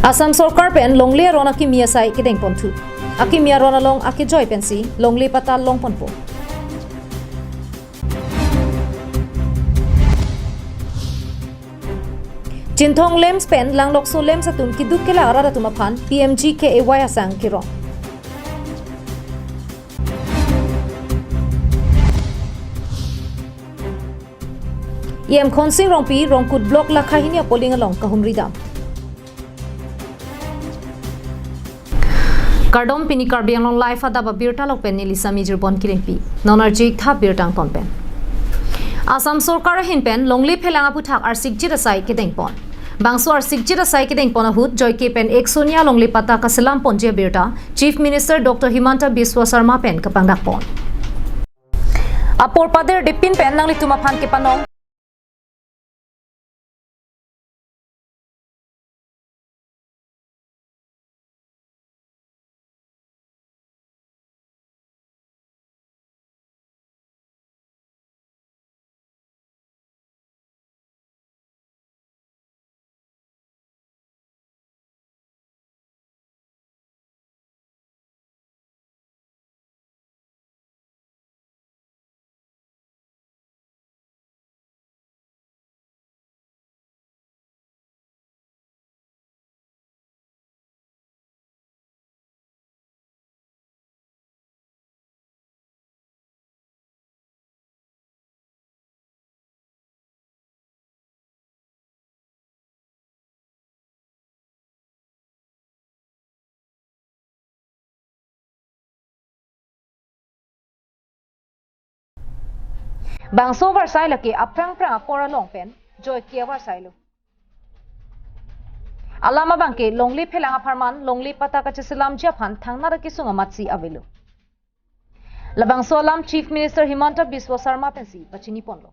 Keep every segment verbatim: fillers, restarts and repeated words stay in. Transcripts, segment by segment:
Assam Sorkar pen longle aron akimi asai kedengponthu. Akimi aron along akejoi pensi longle patta longponpo. Chinthong LAMPS pen Langlokso LAMPS atum keduk kelak arat atum aphan P M G K A Y asang keron. E M Khonsing Rongpi Rongkut Block Lakhahini a-polling along kahumri dam. Kardom, pini Karbi Anglong Live adap abirta along pen neli Sami Jirbon Kilingpi. Non arjik tha birta angton pen. Assam Sorkar ahin pen longle phelang aphuthak arsikjit asai kedengpon. Bangso arsikjit asai kedengpon ahut joike pen ek sonia longle patta kaselamponji abirta Chief Minister Doctor Himanta Biswa Sarma pen kapangdakpon. Apor pader dipin pen nanglitum aphan kepanong. Bangso avarsai lake aphrang phrang apor along pen joike avarsai lo. Alam abangke longle phelang apharman longle patta kacheselamji aphan thangnat akesung amatsi avelo. Labangso alam Chief Minister Himanta Biswa Sarma pensi pachiniponlo.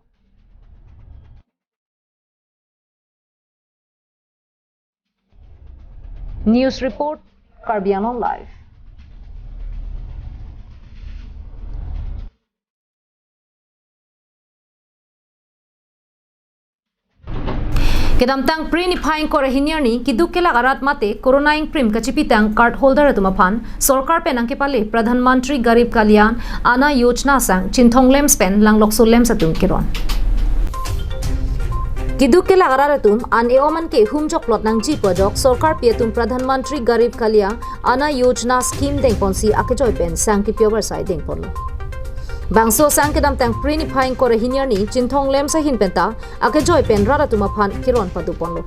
News report, Karbi Anglong Live. Kedamtang Phre niphai ingkoi ra hini arni keduk kelak arat mate Corona ingprim kachipitang card holder atum aphan Sorkar pen nangkepale Pradhan Mantri Garib Kalyan Anna Yojana asang Chinthong LAMPS pen Langlokso LAMPS atum keron. Keduk kelak arat atum an e-om anke hum jokplot nangji pu ajok Sorkar pi atum Pradhan Mantri Garib Kalyan Anna Yojana scheme dengponsi akejoi pen sang kipi avarsai dengponlo. Bangso asang kedamtang Phre niphai ingkoi ra hini arni Chinthong LAMPS ahin penta akejoi pen rat atum aphan keron padoponlo.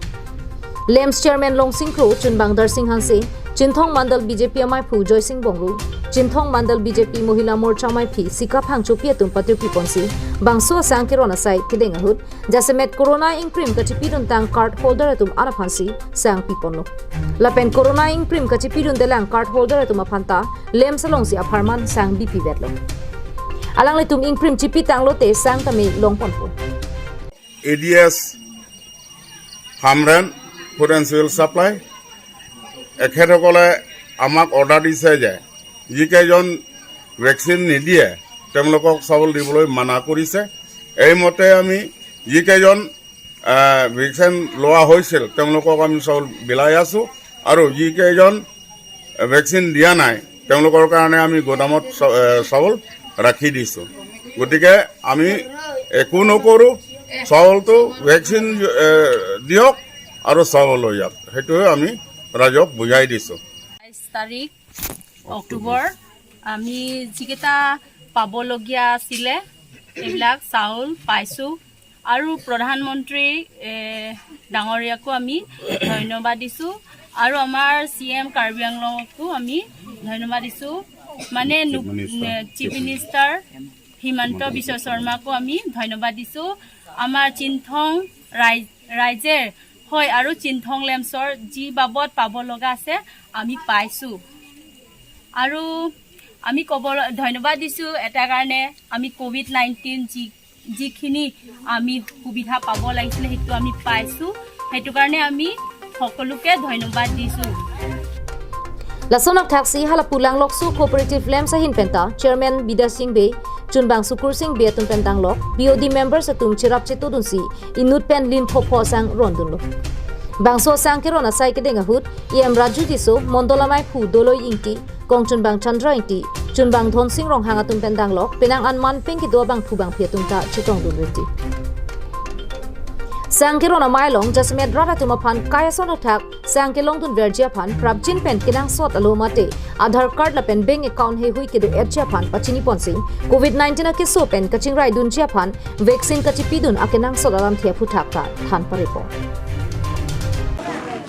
LAMPS Chairman Longsing Kro, chunbang Darsing Hanse, Chinthong Mandal B J P amaiphu Joysing Bongru, Chinthong Mandal B J P Mohila Morcha amaiphi Sika Phangchopi atum patirpiponsi bangso asang keron asai kedeng ahut, jasemet Corona ingprim kachipiduntang card holder atum an aphansi sang piponlo. Lapen Corona ingprim kachipidundelang card holder atum aphanta LAMPS alongsi apharman sang bipivetlo. Alanglitum ingprim chipitanglote sang tame longponpo. A D S, farm rent, food and civil supply, এখেতসকলে আমাক অৰ্ডাৰ দিছে যে যিকেইজন ভেকচিন নিদিয়ে তেওঁলোকক চাউল দিবলৈ মানা কৰিছে। এইমতে আমি যিকেইজন, আহ, ভেকচিন লোৱা হৈছিল তেওঁলোকক আমি চাউল বিলাই আছো আৰু যিকেইজন ভেকচিন দিয়া নাই তেওঁলোকৰ কাৰণে আমি গোদামত চা-, এ, চাউল ৰাখি দিছো। গতিকে আমি একো নকৰো, চাউলটো ভেকচিন, এ, দিয়ক আৰু চাউল লৈ যাওক, সেইটোৱে আমি ৰাইজক বুজাই দিছো। বাইছ তাৰিখ অক্টোবৰ, আমি যিকেইটা পাবলগীয়া আছিলে এইবিলাক চাউল পাইছো। আৰু প্ৰধানমন্ত্ৰী, এ, ডাঙৰীয়াকো আমি ধন্যবাদ দিছো আৰু আমাৰ চি এম কাৰ্বি আংলঙকো আমি ধন্যবাদ দিছো। মানে নু-, চিফ মিনিষ্টাৰ। এ, চিফ মিনিষ্টাৰ হিমন্ত বিশ্ব শৰ্মাকো আমি ধন্যবাদ দিছো। আমাৰ চিনথং ৰাইজ-, ৰাইজে হয় আৰু চিনথং লেম্পছৰ যি বাবদ পাব লগা আছে আমি পাইছো। আৰু আমি ক'ব ল-, ধন্যবাদ দিছো এটা কাৰণে, আমি ক'ভিড নাইণ্টিন যি যিখিনি আমি সুবিধা পাব লাগিছিলে সেইটো আমি পাইছো, সেইটো কাৰণে আমি সকলোকে ধন্যবাদ দিছো। Lason akthaksi hala pu Langlokso Cooperative Lamps ahin penta Chairman Bidya Singh Bey, chunbang Sukur Singh Bey atum pen tanglok B O D members atum cherap chetodunsi inut pen lin phopho asang rondunlo. Bangso asang keron asai kedeng ahut, E M Raju Tisso, Mondol amaiphu Doloi Ingti, kongchunbang Chandra Ingti, chunbang Dhonsing Ronghang atum pen danglok, penang an manpeng kedo abangphu bangphi atum ta chetongdun reti. Sang keron amei along, jasemet rat atum aphan kai ason athak, sang kelongdun verji aphan, prapjin pen kenangsot alo mate, Aadhaar card lapen bank account heihui kedo-etji aphan pachini ponsi, covid nineteen akeso pen kachingraidunji aphan, vaccine kachipidun akenangsot alamthe aphuthak ta than parepon.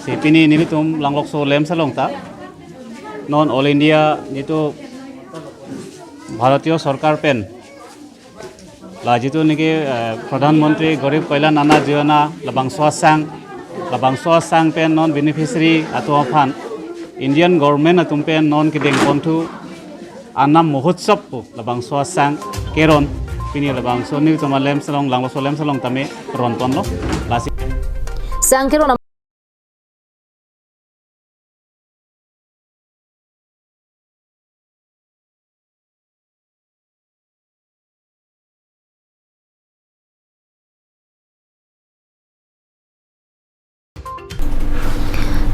Si pini nelitum Langlokso LAMPS along ta non All India nelitum Bharatiya Sarkar pen la jitu niki, eh, Pradhan Mantri Garib Kalyan Anna Yojana labangso asang, labangso asang pen non beneficiary atum aphan Indian government atum pen non kedeng ponthu Annam Mahotsav pu labangso asang keron pini labangso nelitum LAMPS along, Langlokso LAMPS along tame ron ponlo. Lasi sang keron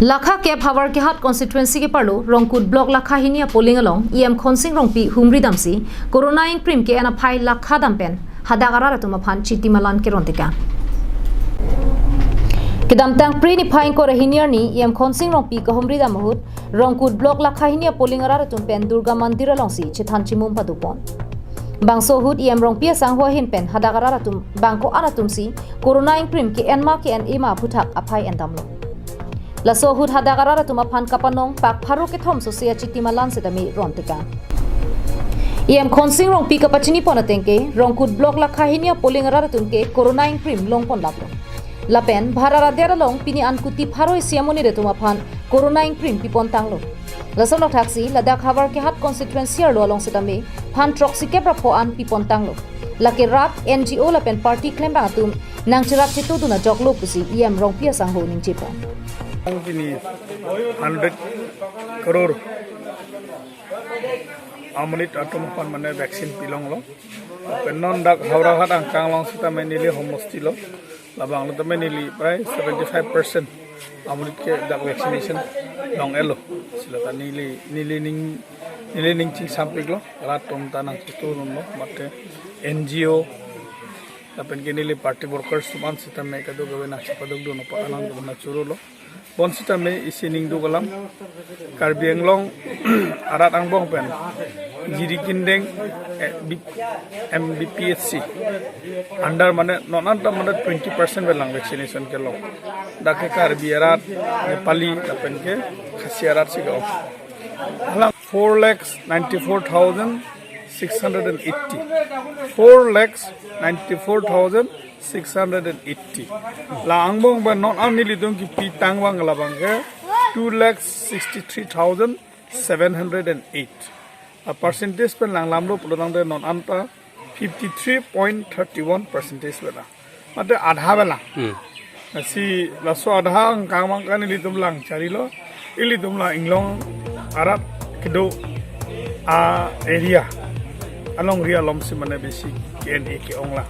Lakha kep Howraghat constituency keparlo Rongkut block lakha hini apolling along E M Khonsing Rongpi humri damsi corona ingprim ke-en aphai lakha dam pen hadak arat atum aphan chiti malan keron tekang. Kedamtang Phre niphai ingkoi ra hini arni E M Khonsing Rongpi kahumri dam ahut Rongkut block lakha hini apolling arat atum pen Durga Mandir alongsi chethan chimum padopon. Bangso ahut E M Rongpi asangho ahin pen hadak arat atum bangko-an atumsi corona ingprim ke-en ma ke-en-e ma aphuthak aphai endamlo. Laso ahut hadak arat atum aphan kapanong pak pharo kethom sose achiti malan setame ron tekang. E M Khonsing Rongpi kapachini pon ateng ke Rongkut block lakha hini apolling arat atum ke corona ingprim longpon laplo. Lapen bhara rader along pini an kuti pharo isi amonit atum aphan corona ingprim pipon tanglo. Lason thaksi ladak Howraghat constituency arlo along setame phan throksi kep ra pho an pipon tanglo. Lake rat, N G O lapen party klembang atum nangcherap chetudun ajoklo pusi E M Rongpi asangho ningjepon. Pini hundred crore amonit atum aphan mane vaccine pilonglo. Pen non dak Howraghat angkang along setame neli homosti lo. Labanglo tame neli prai seventy-five percent amonit ke dak vaccination long-etlo. Sila ta neli, neli ning, neli ning chingsampiklo. Rat atum ta nangchetudunlo. Mate N G O lapen ke neli party workers atum an setame kadokave nangchepadukdun apot alang dun na churulo. Bonsitame isi ningduk alam Karbi Anglong arat angbong pen Jirikindeng, eh, B-, M B P H C under mane non anta mane twenty percent pen lang vaccination kelong. Dak ke Karbi arat, Nepali lapen ke Khasi arat si ka-ong. Alang four lakhs ninety-four thousand six hundred and eighty. Four lakhs ninety-four thousand six hundred and eighty. La angbong pen non an nelitum kipi tangvang labang ke two lakhs sixty-three thousand seven hundred and eight. A percentage pen langlamlo pulo tangte non anta fifty-three point thirty-one percentage pen lang. Mate adha pen lang. Hmm. Lasi laso adha angkang angkang nelitum lang charilo. Ilitum la Inglong arat kedo a-area alongri alomsi mane besi K N A ke-ong lang.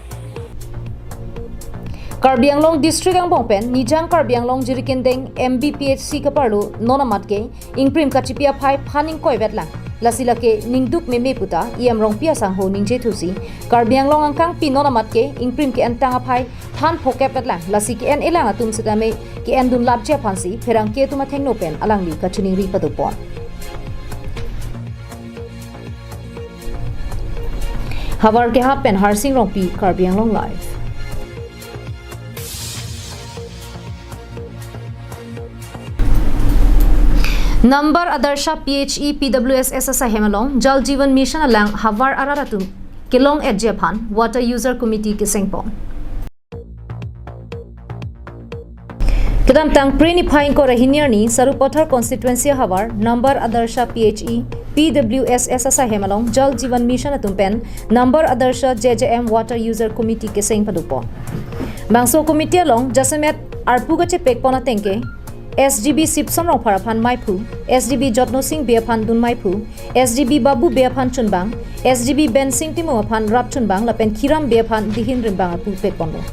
Karbi Anglong District angbong pen Nijang Karbi Anglong Jirikindeng M B P H C keparlo non amat ke ingprim kachipi aphai phan ingkoi vetlang. Lasi lake ningduk meme puta E M Rongpi asangho ningjethusi Karbi Anglong angkangpi non amat ke ingprim ke-entang aphai phan phokep vetlang. Lasi ke-en-elang atum setame ke-endun lapji aphansi pherangke atum athengno pen alangli kachiningri padopon. Howraghat pen Harsing Rongpi, Karbi Anglong Live. Nambar Adarsha P H E P W S S asai hem along Jal Jeevan Mission alang havar arat atum kelong-etji aphan Water User Committee kesengpon. Kedamtang Phre niphai ingkoi ra hini arni Sarupathar constituency havar Nambar Adarsha P H E P W S S asai hem along Jal Jeevan Mission atum pen Nambar Adarsha J J M Water User Committee keseng padopon. Bangso committee along jasemet arpu kachepekpon ateng ke S G B Sipson Rongphar aphan maiphu, S G B Jotno Sing Bey aphan dun maiphu, S G B Babu Bey aphan chunbang, S G B Bensing Timung aphan rap chunbang lapen Khiram Bey aphan dihin rimbang arpu pekponlo.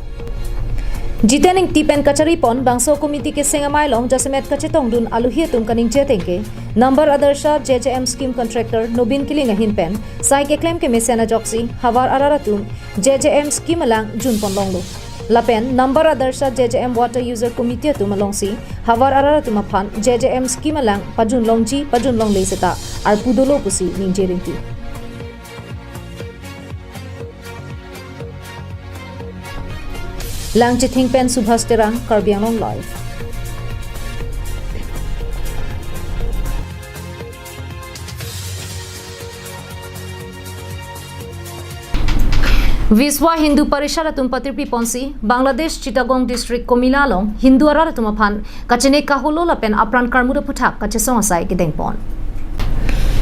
Jiten Engti pen kachari pon bangso committee keseng amei along jasemet kachetongdun aluhi atum kaningje ateng ke, Nambar Adarsha J J M scheme contractor Nobin Killing ahin pen sai keklem kemesen ajoksi havar arat atum J J M scheme alang jun pon longlo. Lapen Nambar Adarsha J J M water user committee atum alongsi havar arat atum aphan J J M scheme alang pajun longji pajun longle seta arpu dolo pusi ningje rinti. Langchithing pen Subhas Terang, Karbi Anglong Live. Viswa Hindu Parishad atum patirpi ponsi Bangladesh Chittagong District Komila along Hindu arat atum aphan kachene kaholo lapen apran karmut aphuthak kachesong asai kedeng pon.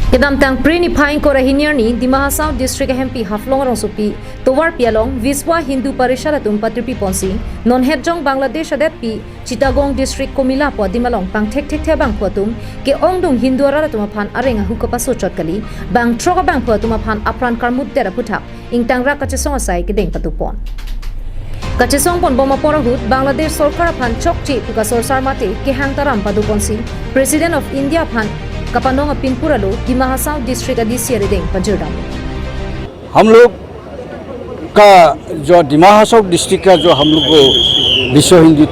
Kedamtang Phre niphai ingkoi ra hini arni Dima Hasao District ahempi Haflong arongsopi tovarpi along Viswa Hindu Parishad atum patirpi ponsi non hetjong Bangladesh adetpi Chittagong District Komila pu adim along pangthekthekthe abangphu atum ke-ongdung Hindu arat atum aphan areng ahu kapasochot kali, bangthrok abangphu atum aphan apran karmut det aphuthak ingtangrak kachesong asai kedeng pado pon. Kachesong pon bom apor ahut Bangladesh sorkar aphan chokche pu kasorsar mate kehang taram pado ponsi President of India aphan kapanong apinpur alo Dima Hasao District a D C arideng pajirdam. हम लोग का जो दिमा हासाओ डिस्ट्रिक्ट का जो हम लोग को विश्व हिंदू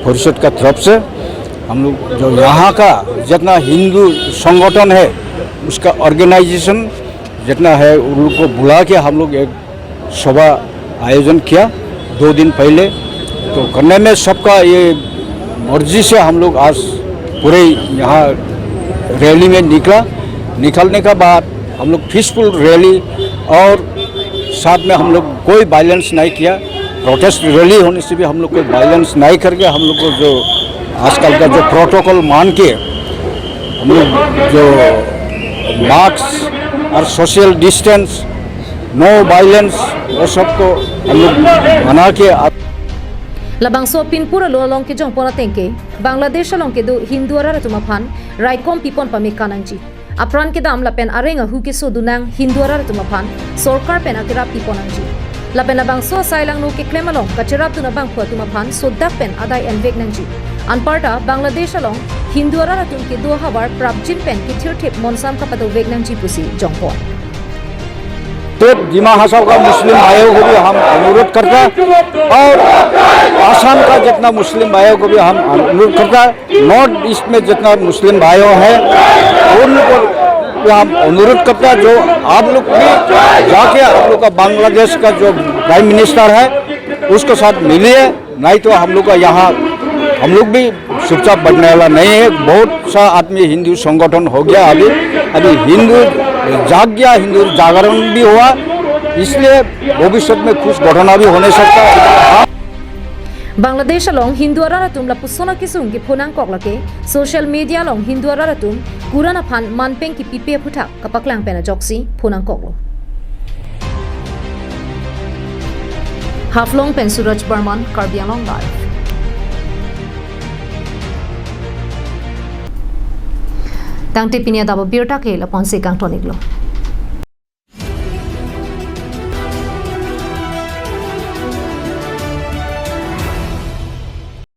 परिषद का तरफ से हम लोग जो यहाँ का जितना हिंदू संगठन है उसका ऑर्गेनाइजेशन जितना है उन लोग को बुला के हम लोग एक सभा आयोजन किया दो दिन पहले। तो करने में सबका ये मर्जी से हम लोग आज पूरे यहाँ रैली में निकला। निकलने का बाद हम लोग पीसफुल रैली और साथ में हम लोग कोई वायलेंस नहीं किया। प्रोटेस्ट रैली होने से भी हम लोग कोई वायलेंस नहीं करके हम लोग को जो आजकल का जो प्रोटोकॉल मान के हम लोग जो मास्क और सोशल डिस्टेंस, नो वायलेंस, वो सबको हम लोग मना के आप Labangso apinpur alo along kejong pon ateng ke Bangladesh along kedo Hindu arat atum aphan raikom pipon pame kanangji. Apran kedam lapen areng ahu kesodun nang Hindu arat atum aphan sorkar pen akerap pipon nangji. Lapen labangso asai langno keklem along kacherapdun abangphu atum aphan sodak pen adai envek nangji. Anparta Bangladesh along Hindu arat atum kedo ahavar prapjin pen kethirthip monsam kapadovek nangji pusi jong pon. तो दिमा हासाओ का मुस्लिम भाइयों को भी हम अनुरोध करता है और आसाम का जितना मुस्लिम भाइयों को भी हम अनुरोध करता है, नॉर्थ ईस्ट में जितना मुस्लिम भाइयों हैं उन लोग को हम अनुरोध करता है जो आप लोग भी जाके आप लोग का बांग्लादेश का जो प्राइम मिनिस्टर है उसके साथ मिलिए। नहीं तो हम लोग का यहाँ हम लोग भी चुपचाप बैठने वाला नहीं है। बहुत सा आदमी हिंदू संगठन हो गया, अभी अभी हिंदू जाग गया, हिंदू जागरण भी हुआ, इसलिए भविष्य में कुछ घटना भी होने सकता है। Bangladesh along Hindu arat atum lapuson akesung kephonangkok lake social media along Hindu arat atum Quran aphan manpeng kipipe aphuthak kapaklang pen ajoksi phonangkoklo. Haflong pen Suraj Barman, Karbi Anglong Live. Tangte pini adap abirta ke lapu-ansi kangton-iklo.